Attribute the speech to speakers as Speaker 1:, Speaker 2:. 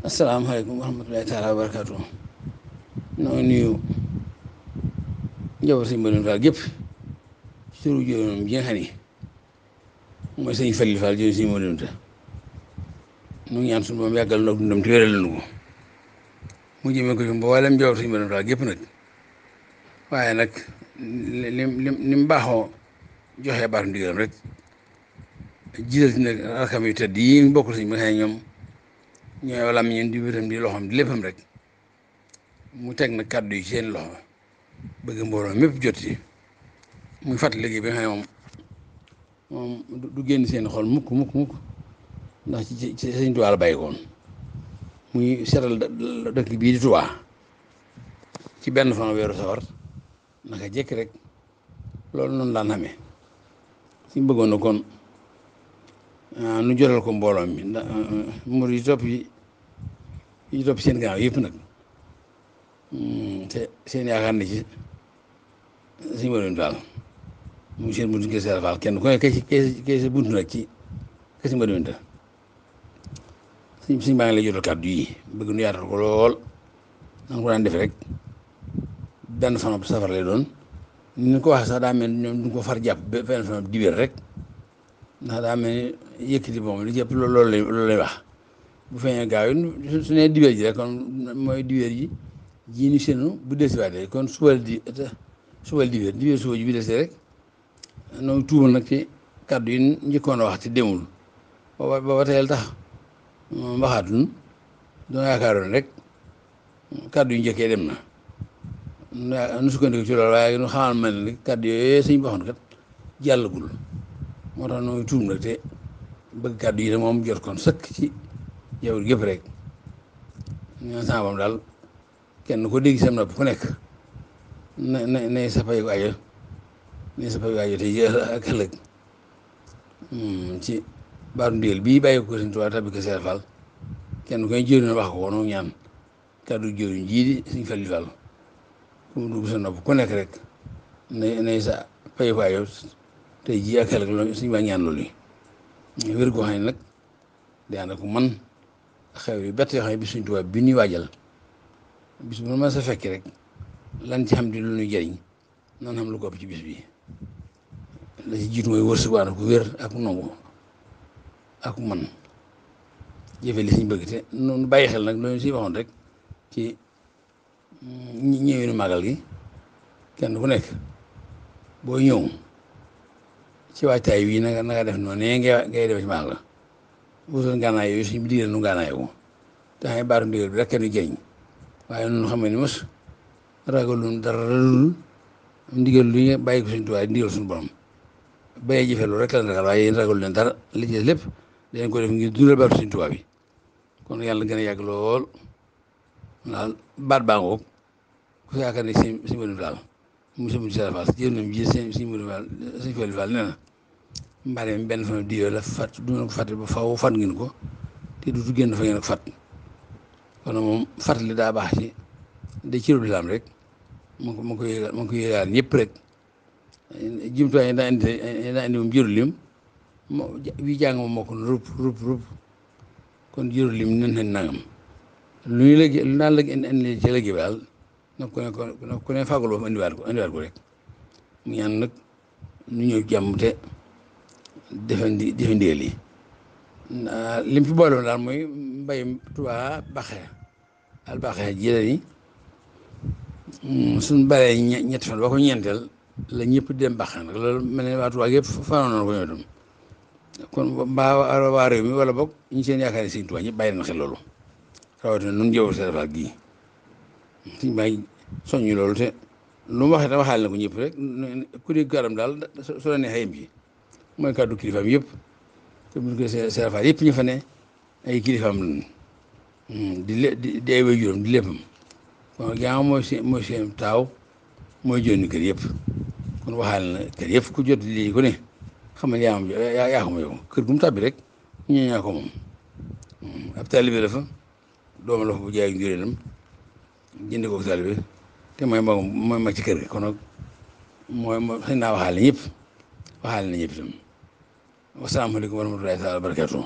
Speaker 1: asalaamaaleykum wa rahmatulahi taala wa barakaatu. noo nuyu njaboot sëñ Mbadou Fall gépp ci turu juróom ji nga xam ni mooy sëñ Falil Fall jëriñ sëñ Mbadou Fall nu ñaan suñu moom yàggal nag dundam te wéral nu ko mu jëmee ko ci mboolem njaboot sëñ Mbadou Fall gépp nag waaye nag lim baaxoo joxe baatu ndigalam rek jiital ci nag rakam yu tedd yi bokkul sëñ bi nga xam ne ñoom ñooy wala am ñun di wétam di loxoom di léppam rek mu teg nag kàddu yi ci seen loxo bëgg mbooloo mépp jot ci muy fàttali liggéey bi nga xam ne moom du génn seen xol mukk ndax ci sëñ Tuubaa la bàyyi koon muy seetal dëkk bii di Tuubaa ci benn fan weeru safar naka jekk rek loolu noonu daan xamee suñ bëggoon na kon nu jotal ko mbooloo mi ndax mur yi topp seen gannaaw yëpp nag te seen yaakaar ne ci suñu Mbadou Fall mu seen buntu kër Sëriñ Fall kenn ku ne kay sa buntu nag ci kër Mbadou Fall suñ baa ngi lay jotal kàddu yi bëgg nu yaatal ko lool na nga ko daan def rek benn fan safar lay doon ni ñu ko waxee sax daa mel ni ñoom du ko far jàpp benn fan dibéer rek ndax daa mel ni yëkkati moom li jëpp loolu lay wax bu feeñee gaaw yi su nee dibéer ji rek kon mooy dibéer ji ji ni seenu bu desiwaatee kon subal dibéer suba ji bi desee rek noonu tuubal nag ci kàddu yi njëkkoon a wax ci demul booba teyel tax waxaatun doon yaakaaroon rek kàddu yu njëkkee dem na nu sukkandiku ci loolu waaye nu xamal mel ni kàddu yooyu suñ waxoon kat jàllagul moo tax nooy tuub nag te bëgg kàddu yi moom jot kon sëkk ci yow gépp rek ñaan sama bam daal kenn ko dégg sam nopp ku nekk nay sa pay ko ajo te ji ak ëllëg ci baatu ndigal bii bàyyi ko Sëñ Tuubaa tabbi ko Sëriñ Fall kenn koy jëriñ wax ko noonu ñaan kàddu jëriñ jii di Sëñ Fallu Fall ku mu dugg sa nopp ku nekk rek nay sa pay ko ajo tey jii ak ëllëg loolu suñu baa ñaan loolu yi wér goo xam ne nag daanaka man xew yu bett yoo xam ne bis Sëñ Tuubaa bi ñuy waajal bis bu ma sa fekk rek lan ci xam di lu ñuy jëriñ nan xam lu ko ëpp ci bis bi la ci jiitu mooy wërsëg waana ko wér ak nangu ak man jëfe li suñ bëgg te noonu bàyyi xel nag loolu si waxoon rek ci ñëwinu màggal gi kenn ku nekk boo ñëw ci waajtaay wii na nga def noonu nee ngay def ci màggal la wutal ngànnaay yooyu suñ bi digal nu ngànnaay ko te xam ne baatu ndigal bi rek kenn jëriñ waaye noonu xam ne ni mos ragalun dara lul ndigal lu ñu bàyyi ko Sëñ Tuubaa ndigal suñu borom bayee jëfe loolu rek la ragal waaye yéen ragalu leen dara li ci lépp dañ ko def ngir dundal baatu Sëñ Tuubaa bi kon yàlla gën a yàgg lool daal baat baa ngoog ku yaakaar ne Sëñ Mbadou Fall mu sëñ Sëriñ Fall jërnam ji Sëñ Mbadou Fall Sëñ Fallu Fall nee na mbaale mi benn fan diyo la fat du na ko fàtte ba faw fat ngeen ko te du génn fa ngeen ko fat kon moom fàttali daa baax ci day cëru lislaam rek ma ko yëgal ñëpp rek jumtuwaay yi daa indi moom jëru lim wi jàng moom moo ko rup kon jëru lim nen nen nangam lu ñu léegi lu daan léegi indi ci léegi bi daal nag ku ne fàggul boobu indiwaat ko rek mu ñaan nag nu ñëw jàmm te defe ndigal yi lim fi boole woon daal mooy mbay Tuubaa baxee jëlee ni suñ baree ñetti fan ba ko ñeenteel la ñëpp dem baxee nag loolu mel ne waa Tuubaa yëpp fanoon noonu ko ñoo dem kon mbaa waa réew mi wala boog ñu seen yaakaar yi Sëñ Tuubaa ñëpp bàyyi na xel loolu rawatina nun jëw Sëriñ Fall gii suñ bàyyi soññu loolu te lu mu waxee te waxaale na ko ñëpp rek ku dégg garam daal soo la neexee yem ci mooy kàddu kilifaam yëpp te bu ñu ko Sëriñ Fall yëpp ñu fa ne ay kilifaam lañ di ay waajuram di léppam kon yaa mooy seen taaw mooy jonni kër yëpp kon waxaale na kër yëpp ku jot lii ku ne xam ne yaa ko ma yow kër gu mu tàbbi rek ñu ñaa ko moom ab taalibe la fa dooma la fa bu jaay njuréelam jënde ko taalibe te mooy mag ci kër gi kon nag mooy xëy naa waxaale na ñëpp itam wasalaamaaleykum wa rahmatullahi taala wa barakatuh